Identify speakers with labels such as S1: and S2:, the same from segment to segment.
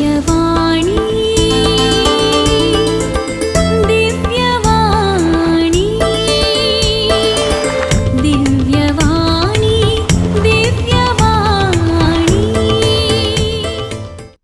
S1: दिव्यवाणी, दिव्यवाणी, दिव्यवाणी, दिव्यवाणी.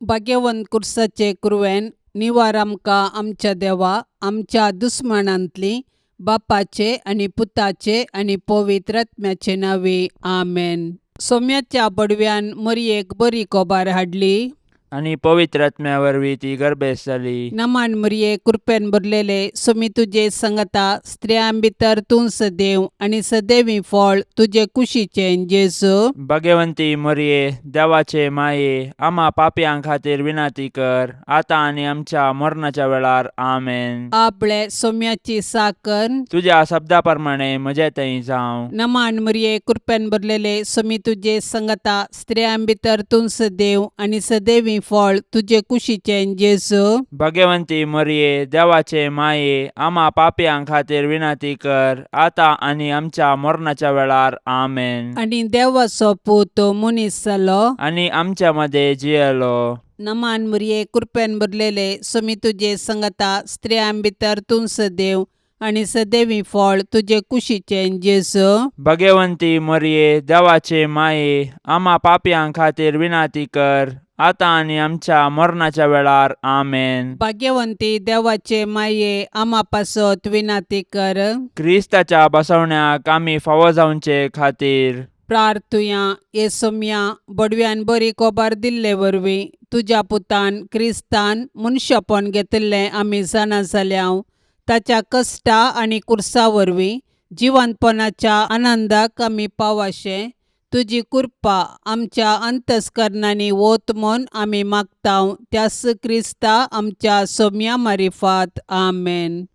S2: भाग्यवंत कुर्साचे कुरवेन निवार आमकां आमच्या देवा आमच्या दुस्मानांतली बापाचे आनी पुताचे आनी पवित्र आत्म्याचे नांवे आमेन. सोम्याच्या बडव्यान मरयेक बरी कोबार हाडली
S3: आनी पवित्र आत्म्या वरवीं ती गर्भेस्त जाली.
S2: नमान मरये, कृपेन भरलेले, सोमी तुजे संगता, स्त्रियां भितर तूं सदैव आनी सदैवी फळ तुजे कुशीचें जेजू.
S3: भगवंती मरये, देवाचे माये, आमा पापयां खातीर विनंती कर, आतां आनी आमच्या मरणाच्या वेळार. आमेन.
S2: आपले सोम्याची साकर.
S3: तुज्या शब्दा प्रमाणे म्हजे थंय जावं.
S2: नमान मरये, कृपेन भरलेले, सोमी तुजे संगता, स्त्रियां भितर तूं सदैव आनी सदैवी फळ तुजे कुशीचें जेजू.
S3: भगवंती मरये, देवाचे माये, आमा पापयां खातीर विनंती कर, आतां आनी आमच्या मरणाच्या वेळार. आमेन.
S2: आनी देवाचो पूत मनीस जालो
S3: आनी आमच्या मदें जियेलो.
S2: नमान मरये, कृपेन भरलेले, सोमी तुजे संगता, स्त्रियां भितर तूं सदैव आनी सदैवी फळ तुजे कुशीचें जेजू.
S3: भगवंती मरये, देवाचे माये, आमा पापयां खातीर विनंती कर, आतां आनी आमच्या मरणाच्या वेळार. आमेन.
S2: भाग्यवंती देवाचे माये, आमा पासत विनंती कर.
S3: क्रिस्ताच्या बसवण्याक आमी फावो जावचे खातीर
S2: प्रार्थुया. हे सोम्या, बडव्यान बरी कोबार दिल्ले वरवीं तुज्या पुतान क्रिस्तान मनशापण घेतिल्लें आमी जाणा जाल्या. ताच्या कश्टा आनी कुर्सा वरवीं जिवंतपणाच्या आनंदाक आमी पावाशें तुजी कृपा आमच्या अंतस्करणांनी वत म्हूण आमी मागता, त्यास क्रिस्ता आमच्या सोम्या मारिफात. आमेन.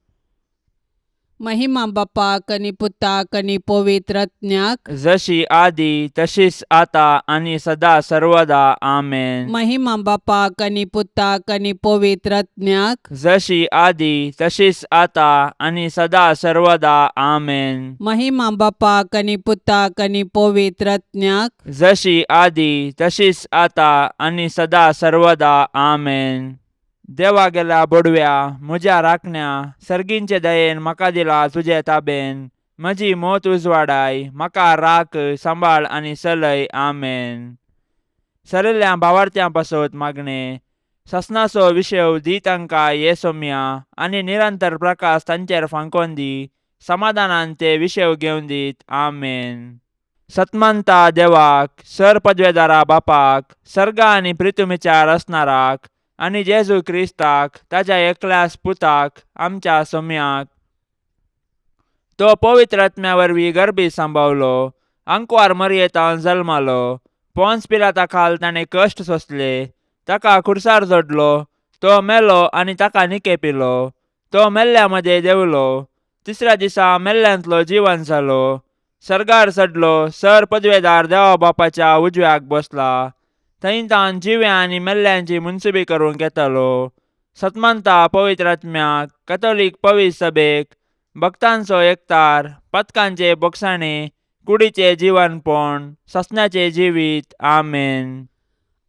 S2: महिमा बापाक आनी पुताक आनी पवित्र आत्म्याक.
S3: जशी आदी तशीच आता आनी सदा सर्वदा. आमेन.
S2: महिमा बापाक आनी पुताक आनी पवित्र आत्म्याक.
S3: जशी आदी तशीच आता आनी सदा सर्वदा. आमेन.
S2: महिमा बापाक आनी पुताक आनी पवित्र आत्म्याक.
S3: जशी आदी तशीच आता आनी सदा सर्वदा. आमेन. देवा गेल्या बोडव्या, म्हज्या राखण्या, सर्गींचे दयेन म्हाका दिला तुजे ताबेन. म्हजी मोत उजवाडाय, म्हाका राख, सांबाळ आनी चलय. आमेन. सरिल्ल्या भावार्थ्यां पासत मागणें. ससनाचो विशेव दी तांकां ये सोम्या, आनी निरंतर प्रकाश तांचेर फांकोन दी. समाधानान ते विशेव घेवन दीत. आमेन. सतमंता देवाक, सर पदवेदारा बापाक, सर्गा आनी प्रितुमीच्या रचणाराक, आनी जेजू क्रिस्ताक, ताच्या एकल्याच पुताक, आमच्या सोम्याक, तो पवित्र आत्म्या वरवीं गर्भी सांबावलो, आंकवार मरयेतान जल्मालो, पोन्स पिलाता खाल ताणें कश्ट सोंसले, ताका खुर्सार जोडलो, तो मेलो आनी ताका निकेपिलो, तो मेल्ल्या मदें देंवलो, तिसऱ्या दिसा मेल्ल्यांतलो जिवन जालो, सर्गार चडलो, सर पदवेदार देवा बापाच्या उजव्याक बसला, थंय तावन जिव्या आनी मेल्ल्यांची मुनसुबी करूंक येतालो. सतमंता पवित्र आत्म्याक, कथोलीक पवित्र सभेक, भक्तांचो एकतार, पथकांचे बोगसाणे, कुडीचे जिवनपण, ससण्याचे जिवीत. आमेन.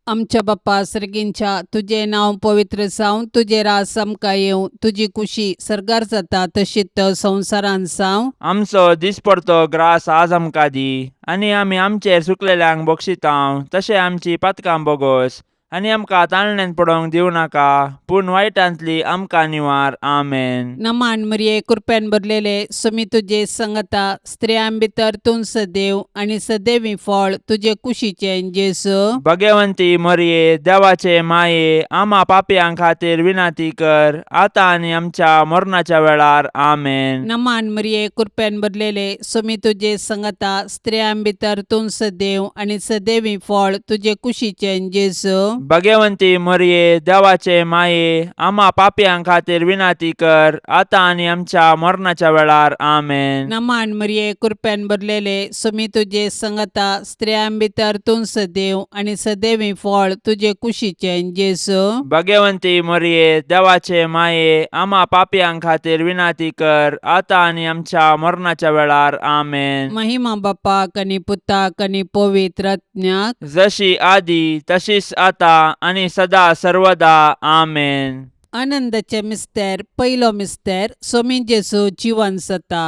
S2: आमच्या बाप्पा सर्गींच्या, तुजें नांव पवित्र जावं, तुजें राज आमकां येवं, तुजी कुशी सर्गार जाता तशीच संवसारांत जावं.
S3: आमचो दिसपडतो ग्रास आज आमकां दी, आनी आमी आमचेर चुकलेल्यांक बक्षितांव तशें आमची पातकां बोगोस, आनी आमकां ताळण्यांत पडोवंक दिवं नाका, पूण वायटांतली आमकां निवार. आमेन.
S2: नमान मरिये, कृपेन भरलेले, सुमी तुजे संगता, स्त्रियां भितर तूं सदैव आनी सदैवी फळ तुजे कुशीचें जेजू.
S3: भगवंती मरिये, देवाचे माये, आमा पापयां खातीर विनंती कर, आतां आनी आमच्या मरणाच्या वेळार. आमेन.
S2: नमान मरिये, कृपेन भरलेले, सुमी तुजे संगता, स्त्रियां भितर तूं सदैव आनी सदैवी फळ तुजे कुशीचें जेजू.
S3: भगवंती मरिये, देवाचे माये, आमा पापयां खातीर विनंती कर, आतां आनी आमच्या मरणाच्या वेळार. आमेन.
S2: नमान मरिये, कृपेन भरलेले, सुमी तुजे संगता, स्त्रियां भितर तूं सदैव आनी सदैवी फळ तुजे कुशीचें जेजू.
S3: भगवंती मरिये, देवाचे माये, आमा पापयां खातीर विनंती कर, आतां आनी आमच्या मरणाच्या वेळार. आमेन.
S2: महिमा बापाक आनी पुताक आनी पवित्र आत्म्याक.
S3: जशी आदी तशीच आता आतां आनी सदा सर्वदा. आमेन.
S2: आनंदाचे मिस्तेर. पयलो मिस्तेर, सोमी जेजू जिवन जाता.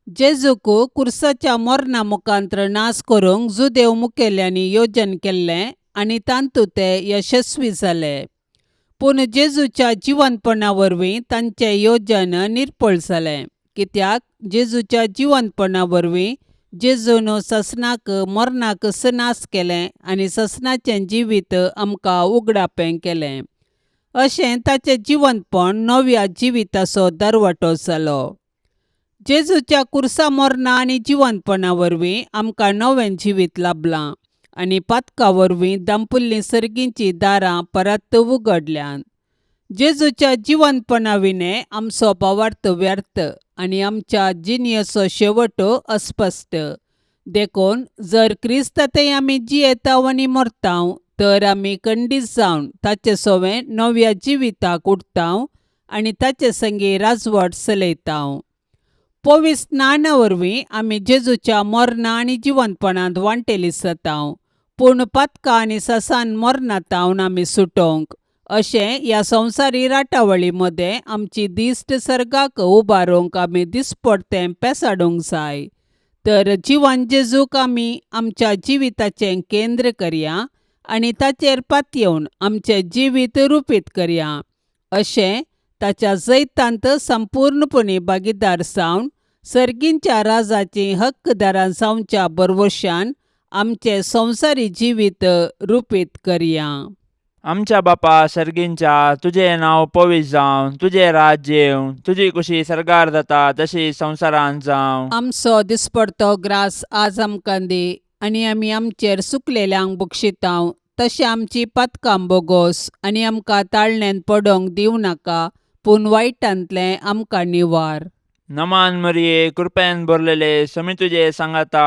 S2: जेजूक कुर्साच्या मरणा मुखांत्र नाश करूंक जुदेव मुखेल्यांनी योजन केल्लें आनी तातूंत ते यशस्वी जाले. पूण जेजूच्या जिवनपणा वरवीं तांचें योजन निर्फळ जालें, कित्याक जेजूच्या जिवनपणा वरवीं जेजून ससनाक मरणाक नाश केलें आनी ससनाचें जिवीत आमकां उगडापें केलें. अशें ताचें जिवनपण नव्या जिविताचो दरवटो जालो. जेजूच्या कुर्सा मरणा आनी जिवनपणा वरवीं आमकां नवें जिवीत लाबलां आनी पातका वरवीं दांपुल्लीं सर्गींचीं दारां परत उगडल्यांत. जेजूच्या जिवनपणा विणें आमचो भावार्थ व्यर्थ आनी आमच्या जिणेचो शेवट अस्पश्ट. देखून जर क्रिस्तांतय आमी जियेताव आनी मरताव तर आमी खंडीत जावन ताचे सवें नव्या जिविताक उठताव आनी ताचे संगी राजवट चलयताव. पवित्र स्नाना वरवीं आमी जेजूच्या मरणा आनी जिवनपणांत वांटेली जाताव. पूण पातकां आनी ससान मरणांत आमी सुटोवंक अशें ह्या संवसारी राटावळी मदें आमची दिश्ट सर्गाक उबारूंक आमी दिसपडतें पेसाडूंक जाय. तर जिवन जेजूक आमी आमच्या जिविताचें केंद्र करया आनी ताचेर पातयेवन आमचें जिवीत रुपीत करया. अशें ताच्या जैतांत संपूर्णपणी भागीदार जावन सर्गींच्या राजाचीं हक्कदारां जावच्या भरवशान आमचें संवसारी जिवीत रुपीत करया.
S3: आमच्या बापा सर्गींच्या, तुजें नांव पवित्र जावं, तुजें राज्य येवं, तुजी कुशी सर्गार जाता तशी संवसारांत जावं.
S2: आमचो दिसपडतो ग्रास आज आमकां दी आनी आमी आमचेर सुकलेल्यांक बक्षितांव तशें आमची पातकां बोगोस आनी आमकां ताळण्यान पडोवंक दिवं नाका, पूण वायटांतलें आमकां निवार.
S3: नमान मरिये, कृपेन भरलेले, समी तुजे सांगाता,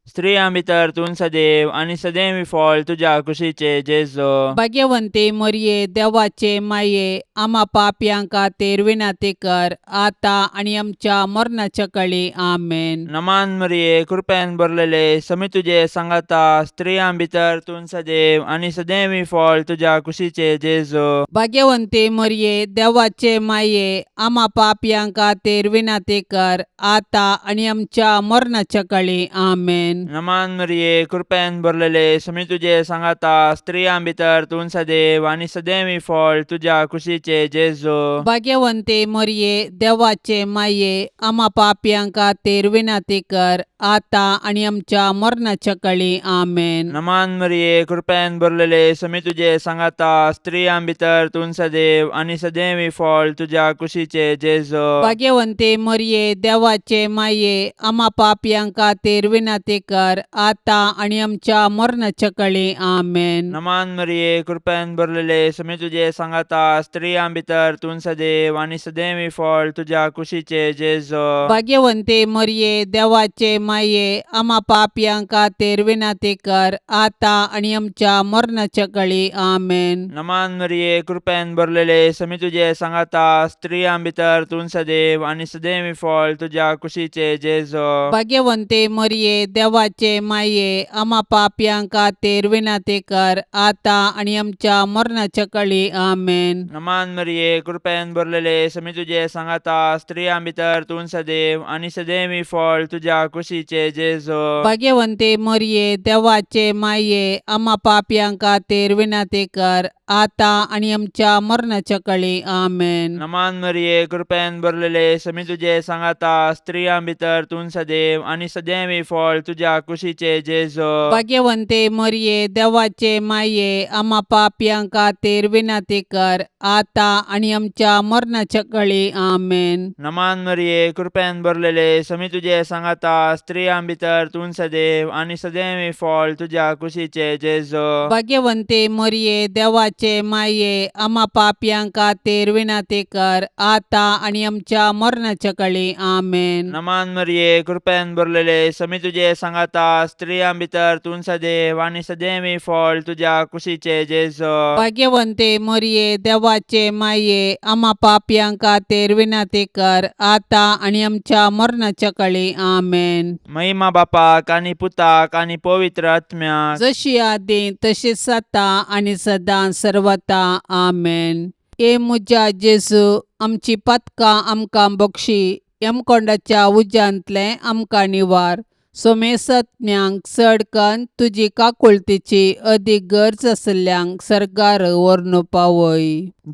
S3: स्त्रियां भितर तूं सदैव आनी सदैव फळ तुज्या कुशीचे जेजो.
S2: भाग्यवंती मरिये, देवाचे माये, आमा पापयां खातीर विनंती कर, आतां आनी आमच्या मरणाच्या कळी. आमेन.
S3: नमान मरिये, कृपेन भरलेले, समी तुजे सांगाता, स्त्रियां भितर तूं सदैव आनी सदैव फळ तुज्या कुशीचे जेजो.
S2: भाग्यवंती मरिये, देवाचे माये, आमा पापयां खातीर विनंती कर, आतां आनी आमच्या मरणाच्या कळी. आमेन.
S3: नमान मरिये, कृपेन भरलेले, समी तुजे सांगाता, स्त्रियां भितर तूं सदैव आनी सदैव फळ तुज्या कुशीचे जेजो.
S2: भाग्यवंती मरिये, देवाचे माये, आमा पापयां खातीर विनंती कर, आतां आनी आमच्या मरणाच्या कळी. आमेन.
S3: नमान मरिये, कृपेन भरलेले, समी तुजे सांगाता, स्त्रियां भितर तूं सदैव आनी सदैव फळ तुज्या कुशीचे जेजो.
S2: भाग्यवंती मरिये, देवाचे माये, आमा पापयां खातीर विनंती कर, आतां आनी आमच्या मरणाच्या कळी. आमेन.
S3: नमान मरिये, कृपेन भरलेले, समी तुजे सांगाता, स्त्रियां भितर तूं सदैव आनी सदैव फळ तुज्या कुशीचे जेजो.
S2: भाग्यवंती मरिये, देवाचे माये, आमा पापयां खातीर विनंती कर, आतां आनी आमच्या मरणाच्या कळी. आमेन.
S3: नमान मरिये, कृपेन भरलेले, समी तुजे सांगाता, स्त्रियां भितर तूं सदैव आनी सदैव फळ तुज्या कुशीचे जेजो.
S2: भाग्यवंती मरिये, देवाचे माये, आमा पापयां खातीर विनंती कर, आतां आनी आमच्या मरणाच्या कळी. आमेन.
S3: नमान मरिये, कृपेन भरलेले, समी तुजे सांगाता, स्त्रियां भितर तूं सदैव आनी सदैव फळ तुज्या कुशीचे जेजो.
S2: भाग्यवंती मरिये, देवाचे माये, आमा पापयां खातीर विनंती कर, आतां आनी आमच्या मरणाच्या कळी. आमेन.
S3: नमान मरिये, कृपेन भरलेले, समी तुजे सांगाता, स्त्रियां भितर तूं सदैव आनी सदैव फळ तुज्या कुशीचे जेजो.
S2: भाग्यवंती मरिये, देवाचे माये, आमा पापयां खातीर विनंती कर, आतां आनी आमच्या मरणाच्या कळी. आमेन.
S3: नमान मरिये, कृपेन भरलेले, समी तुजे सांगाता, स्त्रियां भितर तूं सदैव आनी सदैव फळ तुज्या कुशीचे जेजो.
S2: भाग्यवंती मरिये, देवाचे देवाचे माये आमा पापयां खातीर विनंती कर आतां आनी आमच्या मरणाच्या कळी. आमेन.
S3: नमान मरिये, कृपेन भरलेले, समी तुजे सांगाता, स्त्रियां भितर तूं सदैव आनी सदैवी फळ तुज्या कुशीचे जेजो.
S2: भाग्यवंते मरिये, देवाचे माये, आमा पापयां खातीर विनंती कर आतां आनी आमच्या मरणाच्या कळी. आमेन.
S3: महिमा बापाक आनी पुताक आनी पवित्र आत्म्याक.
S2: जशी आदी तशीच आतां आनी सदां सर्वता. आमेन. ए म्हज्या जेजू, आमची पातकां आमकां बक्षी, यमकोंडाच्या उज्यांतलें आमकां निवार, सोमेसत्म्यांक चड कन्न तुजी काकुळतीची अदीक गरज आशिल्ल्यांक सर्गार व्हरून पावय.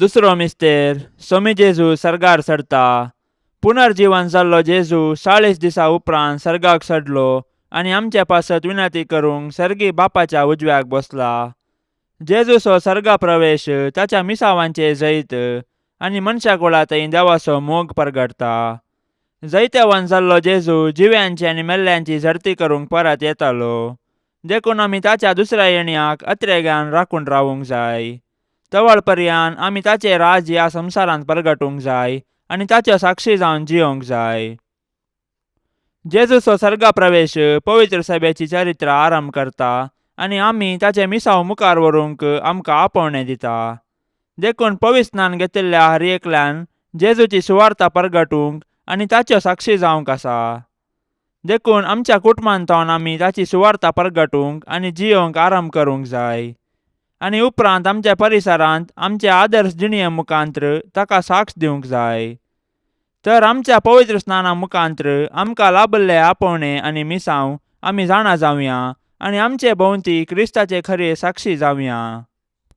S3: दुसरो मिस्तेर, सोमी जेजू सर्गार चडता. पुनर्जीवन जाल्लो जेजू 40 दिसा उपरांत सर्गाक चडलो आनी आमचे पासत विनंती करूंक सर्गी बापाच्या उजव्याक बसला. जेजूचो सर्गा प्रवेश ताच्या मिसावांचे जैत आनी मनशा कुळा थंय देवाचो मोग परगटता. जैतेवान जाल्लो जेजू जिव्यांची आनी मेल्ल्यांची झडती करूंक परत येतालो, देखून आमी ताच्या दुसऱ्या येण्याक अत्रेगान राखून रावूंक जाय. तवळ पर्यान आमी ताचें राज ह्या संवसारांत परगटूंक जाय आनी ताच्यो साक्षी जावन जियोंक जाय. जेजूचो सर्गा प्रवेश पवित्र सभेची चरित्र आरंभ करता आनी आमी ताचें मिसांव मुखार व्हरूंक आमकां आपोवणें दिता. देखून पवित्र स्नान घेतिल्ल्या हर एकल्यान जेजूची सुवार्ता परगटूंक आनी ताच्यो साक्षी जावंक आसा. देखून आमच्या कुटुंबांत आमी ताची सुवार्ता परगटूंक आनी जियोंक आरंभ करूंक जाय आनी उपरांत आमच्या परिसरांत आमचे आदर्श जिणये मुखांत्र ताका साक्ष दिवंक जाय. तर आमच्या पवित्र स्नाना मुखांत्र आमकां लाभल्ले आपोवणें आनी मिसांव आमी जाणा जावया आनी आमचे भोंवती क्रिस्ताचे खरे साक्षी जावया.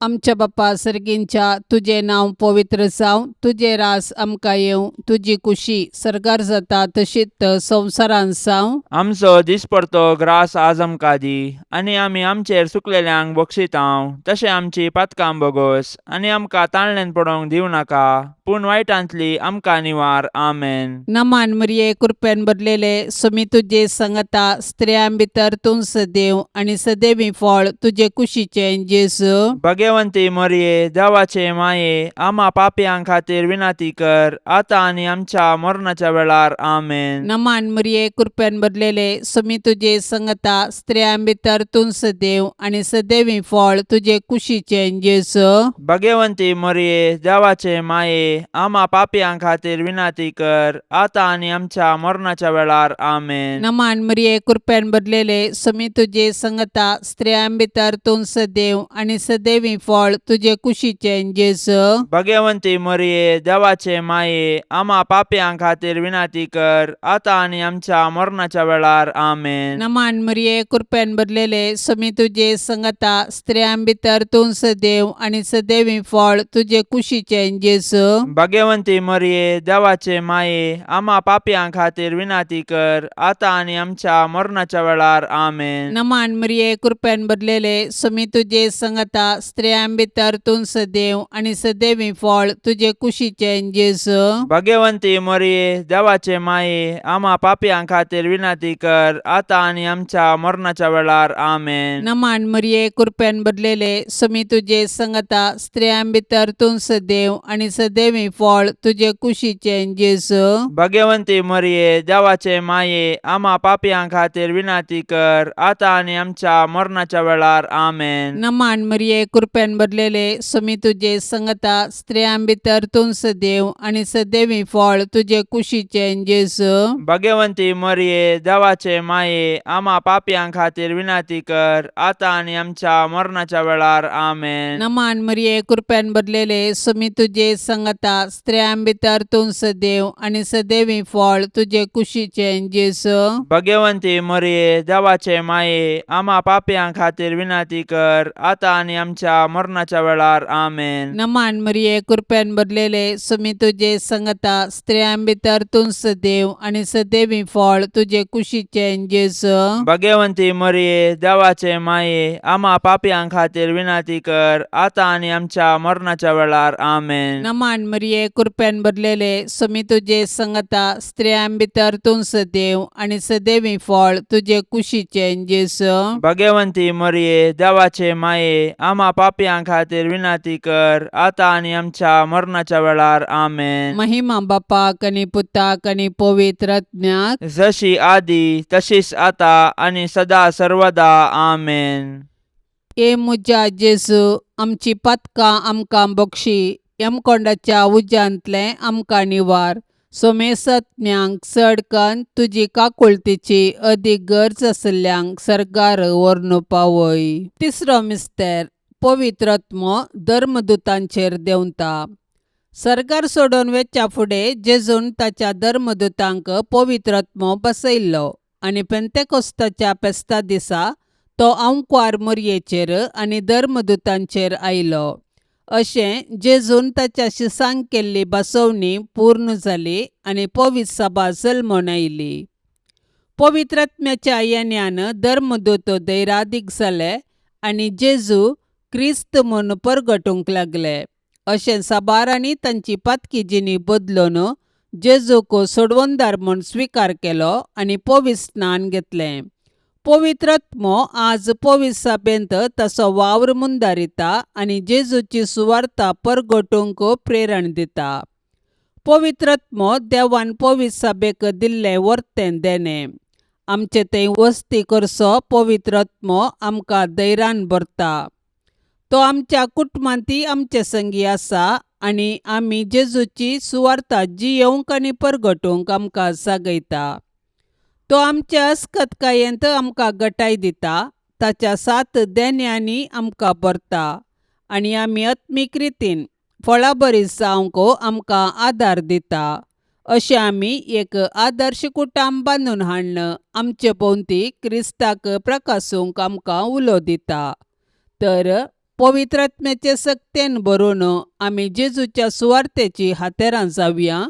S2: आमच्या बापा सर्गींच्या, तुजें नांव पवित्र जावं, तुजें रास आमकां येवं, तुजी कुशी सर्गार जाता तशीच संवसारांत जावं.
S3: आमचो दिसपडतो ग्रास आज आमकां दी आनी आमी आमचेर सुकलेल्यांक बक्षितांव तशें आमची पातकां बोगोस आनी आमकां ताळणेन पडोवंक दिवं नाका, पूण वायटांतली आमकां निवार. आमेन.
S2: नमान मरिये, कृपेन भरलेले, सुमी तुजे संगता, स्त्रियां भितर तूं सदैव आनी सदैवी फळ तुजे कुशीचें जेजू.
S3: भगवंती मरिये, देवाचे माये, आमा पापयां खातीर विनंती कर आतां आनी आमच्या मरणाच्या वेळार. आमेन.
S2: नमान मरिये, कृपेन भरलेले, सुमी तुजे संगता, स्त्रियां भितर तूं सदैव आनी सदैवी फळ तुजे कुशीचें जेजू.
S3: भगवंती मरिये, देवाचे माये, आमा पापयां खातीर विनंती कर आतां आनी आमच्या मरणाच्या वेळार. आमेन.
S2: नमान मरिये, कृपेन भरलेले, सुमी तुजे संगता, स्त्रियां भितर तूं सदैव आनी सदैवी फळ तुजे कुशीचें जेजू.
S3: भगवंती मरिये, देवाचे माये, आमा पापयां खातीर विनंती कर आतां आनी आमच्या मरणाच्या वेळार. आमेन.
S2: नमान मरिये, कृपेन भरलेले, सुमी तुजे संगता, स्त्रियां भितर तूं सदैव आनी सदैवी फळ तुजे कुशीचें जेजू.
S3: भगवंती मरिये, देवाचे माये, आमा पापयां खातीर विनंती कर आतां आनी आमच्या मरणाच्या वेळार. आमेन.
S2: नमान मरिये, कृपेन भरलेले, सुमी तुजे संगता, स्त्रियां भितर तूं सदैव आनी सदैवी फळ तुजे कुशीचें जेजू.
S3: भगवंती मरिये, देवाचे माये, आमा पापयां खातीर विनंती कर आतां आनी आमच्या मरणाच्या वेळार. आमेन.
S2: नमान मरिये, कृपेन भरलेले, सुमी तुजे संगता, स्त्रियां भितर तूं सदैव आनी सदैवी फळ तुजे कुशीचें जेजू.
S3: भगवंती मरिये, देवाचे माये, आमा पापयां खातीर विनंती कर आतां आनी आमच्या मरणाच्या वेळार. आमेन.
S2: नमान मरिये, कृपेन भरलेले, सुमी तुजे संगता, स्त्रियां भितर तूं सदैव आनी सदैवी फळ तुजे कुशीचें जेजू.
S3: भगवंती मरिये, देवाचे माये, आमा पापयां खातीर विनंती कर आतां आनी आमच्या मरणाच्या वेळार. आमेन.
S2: नमान मरिये, कृपेन भरलेले, सुमी तुजे संगता, स्त्रियां भितर तूं सदैव आनी सदैवी फळ तुजे कुशीचें जेजू.
S3: भगवंती मरिये, देवाचे माये, आमा पापयां खातीर विनंती कर आतां आनी आमच्या मरणाच्या वेळार. आमेन.
S2: नमान मरिये, कृपेन भरलेले, सुमी तुजे संगता, स्त्रियां भितर तूं सदैव आनी सदैवी फळ तुजे कुशीचें जेजू.
S3: भगवंती मरिये, देवाचे माये, आमा पापयां खातीर विनंती कर आतां आनी आमच्या मरणाच्या वेळार. आमेन.
S2: नमान मरिये, कृपेन भरलेले, सुमी तुजे संगता, स्त्रियां भितर तूं सदैव आनी सदैवी फळ तुजे कुशीचें जेजू.
S3: भगवंती मरिये, देवाचे माये, आमा पापयां पापयां खातीर विनंती कर आतां आनी आमच्या मरणाच्या वेळार. आमेन.
S2: महिमा बापाक आनी पुताक आनी पवित्र आत्म्याक.
S3: जशी आदी तशीच आतां आनी सदा सर्वदा. आमेन.
S2: ए म्हज्या जेजू, आमची पातकां आमकां बक्षी, यमकोंडाच्या उज्यांतलें आमकां निवार, सोमेसत्म्यांक चड कन्न तुजी काकुळतीची अदीक गरज आशिल्ल्यांक सर्गार व्हरून पावय. तिसरो मिस्तेर, पवित्र आत्मो धर्मदुतांचेर देंवता. सर्गार सोडून वेच्या फुडें जेजून ताच्या धर्मदुतांक पवित्र आत्मो बसयल्लो आनी पेंतेकोस्ताच्या फेस्ता दिसा तो आंकवार मोरयेचेर आनी धर्मदुतांचेर आयलो. अशें जेजून ताच्या शिसांक केल्ली बसवणी पूर्ण जाली आनी पवित्र सभा जल्मून आयली. पवित्र आत्म्याच्या येण्यान धर्मदूत धैरादीक जाले आनी जेजू क्रिस्त म्हूण परगटूंक लागले. अशें साबारांनी तांची पातकी जिणी बदलून जेजूक सोडवणदार म्हूण स्विकार केलो आनी पवित्र स्नान घेतलें. पवित्र आत्मो आज पवित्र सभेंत ताचो वावर मुंदारिता आनी जेजूची सुवार्ता परगटूंक प्रेरण दिता. पवित्र आत्मो देवान पवित्र सभेक दिल्लें वर्तें देणें. आमचे थंय वस्ती करचो पवित्र आत्मो आमकां धैर्यान भरता. तो आमच्या कुटुंबांतय आमचे संगी आसा आनी आमी जेजूची सुवार्ता जियेवंक आनी परगटूंक आमकां जागयता. तो आमच्या अस्कतकायेंत आमकां गटाय दिता, ताच्या सात देण्यांनी आमकां भरता आनी आमी आत्मीक रितीन फळाबरी जावंक आमकां आदार दिता. अशें आमी एक आदर्श कुटुंब बांदून हाडून आमचे भोंवती क्रिस्ताक प्रकासूंक आमकां उलो दिता. तर पवित्र आत्म्याचे सक्तेन भरून आमी जेजूच्या सुवार्तेची हातेरां जावया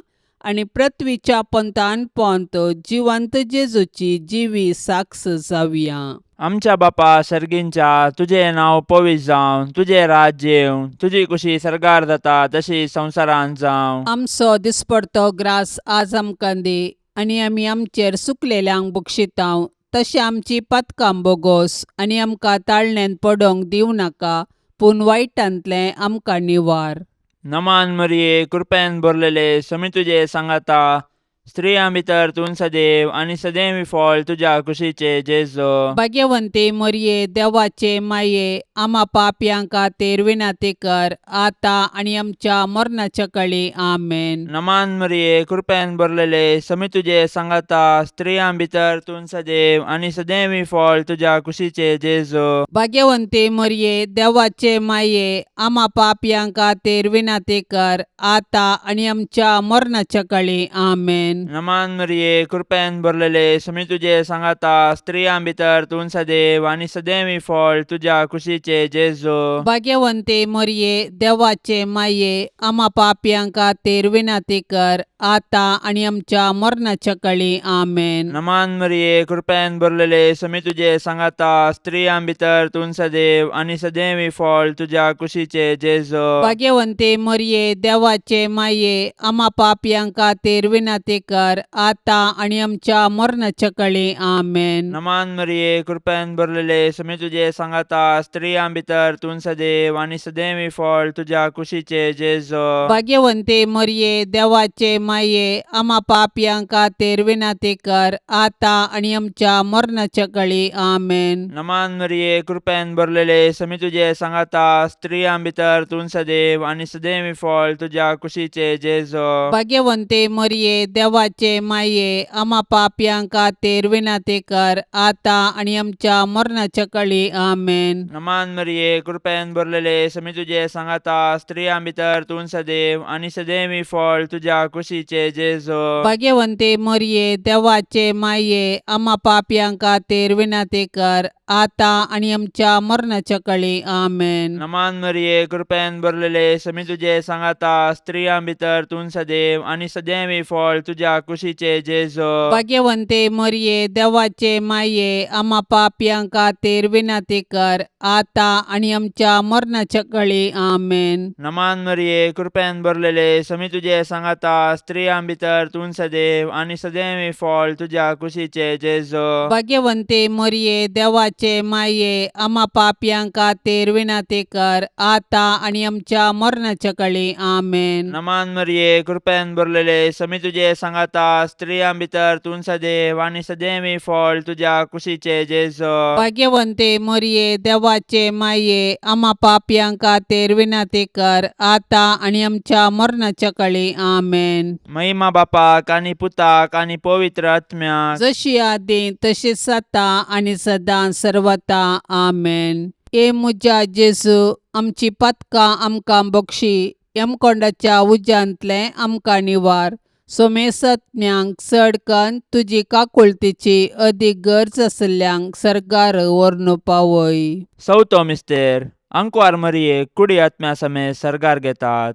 S2: आनी पृथ्वीच्या पंथान पोंत जिवंत जेजूची जिवी साक्ष जावया.
S3: आमच्या बापा सर्गींच्या, तुजें नांव पवित्र जावं, तुजें राज्य येवं, तुजी कुशी सर्गार जाता तशी संवसारांत जावं.
S2: आमचो दिसपडतो ग्रास आज आमकां दी आनी आमी आमचेर सुकलेल्यांक बक्षितांव तशें आमची पातकां बोगोस आनी आमकां ताळण्यांत पडोंक दिवं नाका, पूण वायटांतलें आमकां निवार.
S3: नमान मरिये, कृपेन भरलेले, समी तुजे सांगाता, स्त्रियां भितर तूं सदैव आनी सदैव फळ तुज्या कुशीचे जेजू.
S2: भाग्यवंती मरिये, देवाचे माये, आमा पापयां खातीर विनंती कर आतां आनी आमच्या मरणाच्या कळी. आमेन.
S3: नमान मरिये, कृपेन भरलेले, समी तुजे सांगाता, स्त्रियां भितर तूं सदैव आनी सदैव फळ तुज्या कुशीचे जेजू.
S2: भाग्यवंती मरिये, देवाचे माये, आमा पापयां खातीर विनंती कर आतां आनी आमच्या मरणाच्या कळी. आमेन.
S3: नमान मरिये, कृपेन भरलेले, समी तुजे सांगाता, स्त्रियां भितर तूं सदैव आनी सदैव फळ तुज्या कुशीचे जेजू.
S2: भाग्यवंती मरिये, देवाचे माये, आमा पापयां खातीर विनंती कर आतां आनी आमच्या मरणाच्या कळी. आमेन.
S3: नमान मरिये, कृपेन भरलेले, समी तुजे सांगाता, स्त्रियां भितर तूं सदैव आनी सदैव फळ तुज्या कुशीचे जेजू.
S2: भाग्यवंती मरिये, देवाचे माये, आमा पापयां खातीर विनंती कर आतां आनी आमच्या मरणाच्या कळी. आमेन.
S3: नमान मरिये, कृपेन भरलेले, समी तुजे सांगाता, स्त्रियां भितर तूं सदैव आनी सदैव फळ तुज्या कुशीचे जेजू.
S2: भाग्यवंती मरिये, देवाचे माये, आमा पापयां खातीर विनंती कर आतां आनी आमच्या मरणाच्या कळी. आमेन.
S3: नमान मरिये, कृपेन भरलेले, समी तुजे सांगाता, स्त्रियां भितर तूं सदैव आनी सदैव फळ तुज्या कुशीचे जेजू.
S2: भाग्यवंती मरिये, देवाचे माये, आमा पापयां खातीर विनंती कर आतां आनी आमच्या मरणाच्या कळी. आमेन.
S3: नमान मरिये, कृपेन भरलेले, समी तुजे सांगाता, स्त्रियां भितर तूं सदैव आनी सदैव फळ तुज्या कुशीचे जेजू.
S2: भाग्यवंती मरिये, देवाचे माये, आमा पापयां खातीर विनंती कर आतां आनी आमच्या मरणाच्या कळी. आमेन.
S3: नमान मरिये, कृपेन भरलेले, समी तुजे सांगाता, स्त्रियां भितर तूं सदैव आनी सदैव फळ तुज्या तुज्या कुशीचे जेजो.
S2: भाग्यवंते मरिये, देवाचे माये, आमा पापयां खातीर विनंती कर, आतां आनी आमच्या मरणाच्या कळी. आमेन.
S3: नमान मरिये, कृपेन भरलेले, समी तुजे सांगाता, स्त्रियां भितर तूं सदैव आनी सदैव फळ तुज्या कुशीचे जेजो.
S2: भाग्यवंते मरिये, देवाचे माये, आमा पापयां खातीर विनंती कर, आतां आनी आमच्या मरणाच्या कळी. आमेन.
S3: नमान मरिये, कृपेन भरलेले, समी तुजे सांगाता, स्त्रियां भितर तूं सदैव आनी सदैव फळ तुज्या कुशीचे जेजो.
S2: भाग्यवंते मरिये, देवाचे माये, आमा पापयां खातीर विनंती कर, आतां आनी आमच्या मरणाच्या कळी. आमेन.
S3: महिमा बापाक आनी पुताक आनी पवित्र आत्म्याक.
S2: जशी आदी तशीच आतां आनी सदां सर्वता. आमेन. हे म्हज्या जेजू, आमची पातकां आमकां बक्षी, यमकोंडाच्या उज्यांतलें आमकां निवार, सोमेसत्म्यांक चड कन्न तुजी काकुळतीची अदीक गरज आशिल्ल्यांक सर्गार व्हरून पावय.
S3: चवथो मिस्तेर. आंकवार मरियेक कुडी आत्म्या समेत सर्गार घेतात.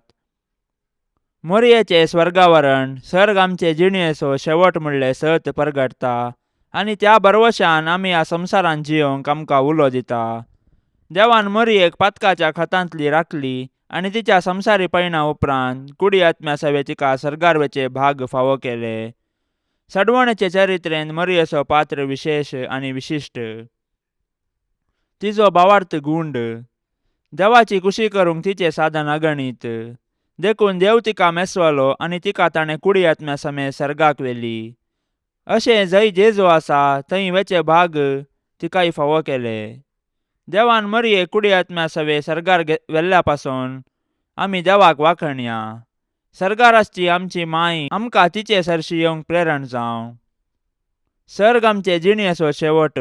S3: मोरयेचें स्वर्गावरण सर्ग आमचे जिणेचो शेवट म्हणलें सत परगटता आनी त्या भरवशान आमी ह्या संवसारांत जियोंक आमकां उलो दिता. देवान मोरयेक पातकाच्या खतांतली राखली आनी तिच्या संवसारी पयणा उपरांत कुडी आत्म्या सवे तिका सर्गार वचे भाग फावो केले. सडवणेचे चरित्रेन मोरयेचो पात्र विशेश आनी विशिश्ट. तिजो भावार्थ गुंड. देवाची कुशी करूंक तिचें साधन अगणीत. देखून देव तिका मेसवलो आनी तिका ताणें कुडी आत्म्या समेत सर्गाक व्हेली. अशें जंय जेजू आसा थंय वेचे भाग तिकाय फावो केले. देवान मरियेक कुडी आत्म्या सवे सर्गार व्हेल्ल्या पासून आमी देवाक वाखणया. सर्गार आसची आमची माय आमकां तिचे सरशी येवंक प्रेरण जावं. सर्ग आमचे जिणेचो शेवट.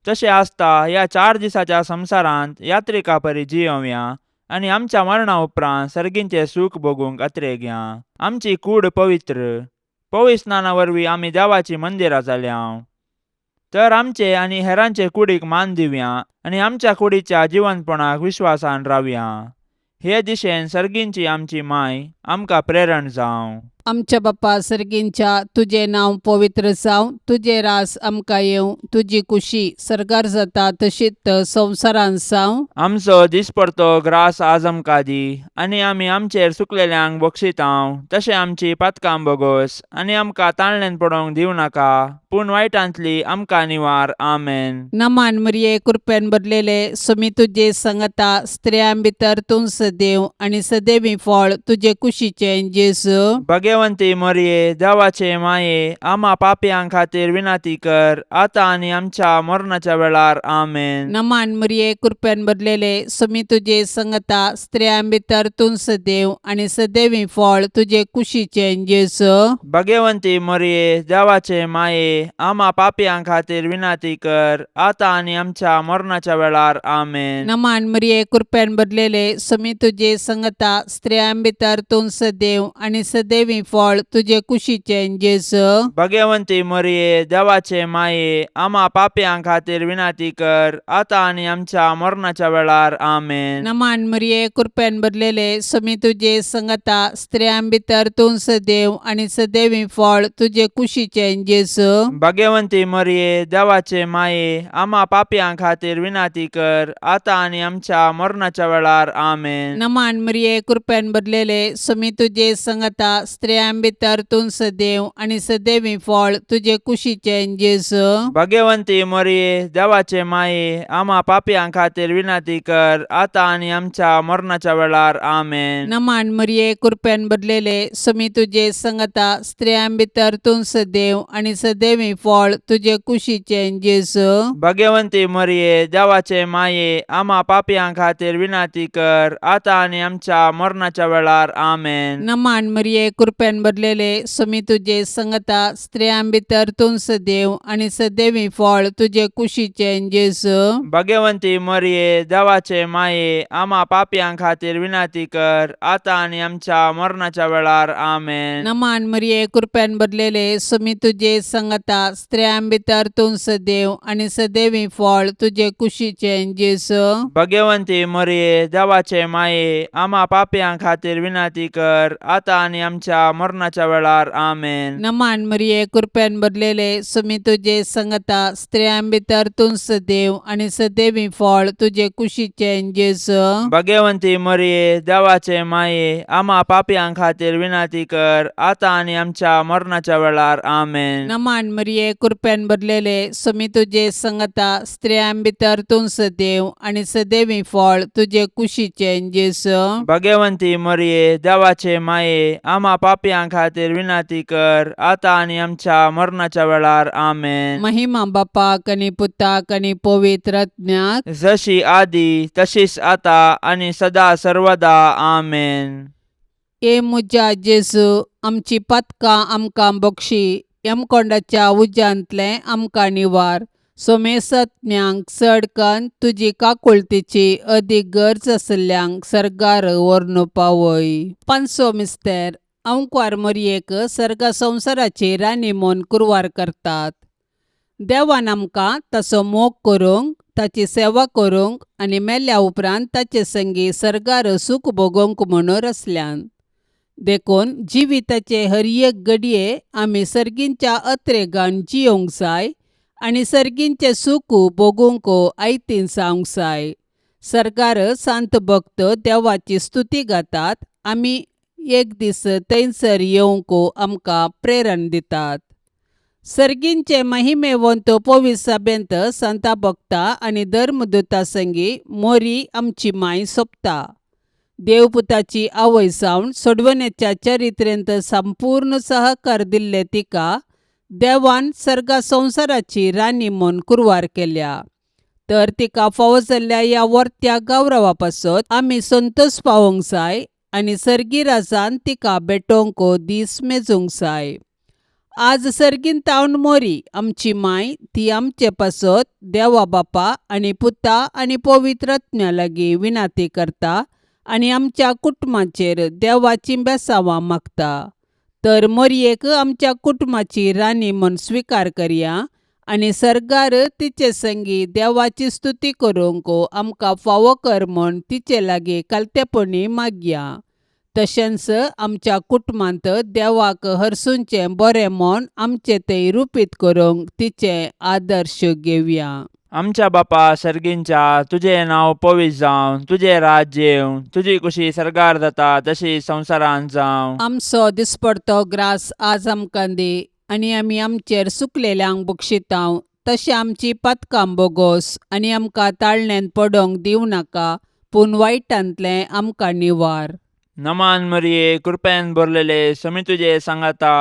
S3: तशें आसता ह्या 4 दिसाच्या संवसारांत यात्रिका परी जियोवया आनी आमच्या मरणा उपरांत सर्गींचें सूख भोगूंक अत्रेगया. आमची कूड पवित्र. पवित्र स्नाना वरवीं आमी देवाचीं मंदिरां जाल्या. तर आमचे आनी हेरांचे कुडीक मान दिवया आनी आमच्या कुडीच्या जिवनपणाक विश्वासान रावया. हे दिशेन सर्गींची आमची माय आमकां प्रेरण जावं.
S2: आमच्या बापा सर्गींच्या, तुजें नांव पवित्र जावं, तुजें रास आमकां येवं, तुजी कुशी सर्गार जाता तशीच संवसारांत जावं.
S3: आमचो दिसपडतो ग्रास आज आमकां दी आनी आमी आमचेर चुकलेल्यांक बक्षितांव तशें आमची पातकां बोगोस आनी आमकां ताणल्यान पडोवंक दिवं नाका, पूण वायटांतली आमकां निवार. आमेन.
S2: नमान मरिये, कृपेन भरलेले, सुमी तुजे संगता, स्त्रियां भितर तूं सदैव आनी सदैवी फळ तुजे कुशीचें जेजू.
S3: भगवंती मरिये, देवाचे माये, आमा पापयां खातीर विनंती कर, आतां आनी आमच्या मरणाच्या वेळार. आमेन.
S2: नमान मरिये, कृपेन भरलेले, सुमी तुजे संगता, स्त्रियां भितर तूं सदैव आनी सदैवी फळ तुजे कुशीचें जेजू.
S3: भगवंती मरिये, देवाचे माये, आमा पापयां खातीर विनंती कर, आतां आनी आमच्या मरणाच्या वेळार. आमेन.
S2: नमान मरिये, कृपेन भरलेले, सुमी तुजे संगता, स्त्रियां भितर तूं सदैव आनी सदैवी फळ तुजे कुशीचें जेजू.
S3: भगवंती मरिये, देवाचे माये, आमा पापयां खातीर विनंती कर, आतां आनी आमच्या मरणाच्या वेळार. आमेन.
S2: नमान मरिये, कृपेन भरलेले, सुमी तुजे संगता, स्त्रियां भितर तूं सदैव आनी सदैवी फळ तुजे कुशीचें जेजू.
S3: भगवंती मरिये, देवाचे माये, आमा पापयां खातीर विनंती कर, आतां आनी आमच्या मरणाच्या वेळार. आमेन.
S2: नमान मरिये, कृपेन भरलेले, सुमी तुजे संगता, स्त्रियां भितर तूं सदैव आनी सदैवी फळ तुजे कुशीचें जेजू.
S3: भगवंती मरिये, देवाचे माये, आमा पापयां खातीर विनंती कर, आतां आनी आमच्या मरणाच्या वेळार. आमेन.
S2: नमान मरिये, कृपेन भरलेले, सुमी तुजे संगता, स्त्रियां भितर तूं सदैव आनी सदैवी फळ तुजे कुशीचें जेजू.
S3: भगवंती मरिये, देवाचे माये, आमा पापयां खातीर विनंती कर, आतां आनी आमच्या मरणाच्या वेळार. आमेन.
S2: नमान मरिये, कृपेन भरलेले, सुमी तुजे संगता, स्त्रियां भितर तूं सदैव आनी सदैवी फळ तुजे कुशीचें जेजू.
S3: भगवंती मरिये, देवाचे माये, आमा पापयां खातीर विनंती कर, आतां आनी आमच्या मरणाच्या वेळार. आमेन.
S2: नमान मरिये, कृपेन भरलेले, सुमी तुजे संगता, स्त्रियां भितर तूं सदैव आनी सदैवी फळ तुजे कुशीचें जेजू.
S3: भगवंती मरिये, देवाचे माये, आमा पापयां खातीर विनंती कर, आतां आनी आमच्या आमच्या मरणाच्या वेळार. आमेन.
S2: नमान मरिये, कृपेन भरलेले, सुमी तुजे संगता, स्त्रियां भितर तूं सदैव आनी सदैवी फळ तुजे कुशीचें जेजू.
S3: भगवंती मरिये, देवाचे माये, आमा पापयां खातीर विनंती कर, आतां आनी आमच्या मरणाच्या वेळार. आमेन.
S2: नमान मरिये, कृपेन भरलेले, सुमी तुजे संगता, स्त्रियां भितर तूं सदैव आनी सदैवी फळ तुजे कुशीचें जेजू.
S3: भगवंती मरिये, देवाचे माये, आमा पापयां खातीर विनंती कर, आतां आनी आमच्या मरणाच्या वेळार. आमेन.
S2: महिमा बापाक आनी पुताक आनी पवित्र आत्म्याक.
S3: जशी आदी तशीच आता आनी सदा सर्वदा. आमेन.
S2: ए म्हज्या जेजू, आमची पातकां आमकां बक्षी, यमकोंडाच्या उज्यांतलें आमकां निवार, सोमेसत्म्यांक चड कन्न तुजी काकुळतीची अदीक गरज आशिल्ल्यांक सर्गार व्हरून पावय. पांचसो मिस्तेर. अंकवार मोरयेक सर्गा संवसाराची राणी म्हूण कुरवार करतात. देवान आमकां ताचो मोग करूंक, ताची सेवा करूंक आनी मेल्या उपरांत ताचे संगी सर्गार सूख भोगोवंक म्हणून रचल्यान. देखून जिविताचे हर एक घडये आमी सर्गींच्या अत्रेगान जियोंक जाय आनी सर्गींचें सूख भोगूंक आयतीन जावंक जाय. सर्गार सांत भक्त देवाची स्तुती गातात, आमी एक दीस थंयसर येवंक आमकां प्रेरण दितात. सर्गींचे महिमेवंत पवित्र सभेंत संता भक्ता आनी धर्मदूता संगी मोरी आमची माय सोंपता. देवपुताची आवय जावन सोडवण्याच्या चरित्रेंत संपूर्ण सहकार दिल्ले तिका देवान सर्गा संवसाराची राणी म्हूण कुरवार केल्या. तर तिका फावो जाल्ल्या ह्या वर्त्या गौरवा पासत आमी संतोश पावोवंक जाय आनी सर्गी राजान तिका भेटोवंक दीस मेजूंक जाय. आज सर्गीन तावन मोरी आमची माय ती आमचे पासत देवा बापा आनी पुता आनी पवित्र आत्म्या लागीं विनाती करता आनी आमच्या कुटुंबाचेर देवाची बेसांवां मागता. तर मोरयेक आमच्या कुटुंबाची राणी म्हूण स्विकार करया आनी सर्गार तिचे संगी देवाची स्तुती करूंक आमकां फावो कर म्हूण तिचे लागीं कालतेपणी मागया. तशेंच आमच्या कुटुंबांत देवाक हरसूंचें बरें म्हूण आमचें तें रुपीत करूंक तिचें आदर्श घेवया.
S3: आमच्या बापा सर्गींच्या, तुजें नांव पवित्र जावं, तुजें राज्य येवं, तुजी कुशी सर्गार जाता तशी संवसारांत जावं.
S2: आमचो दिसपडतो ग्रास आज आमकां दी आनी आमी आमचेर सुकलेल्यांक बक्षितांव तशें आमची पातकां बोगोस आनी आमकां ताळण्यांत पडोवंक दिवं नाका, पूण वायटांतलें आमकां निवार.
S3: नमान मरिये, कृपेन भरलेले, समी तुजे सांगाता,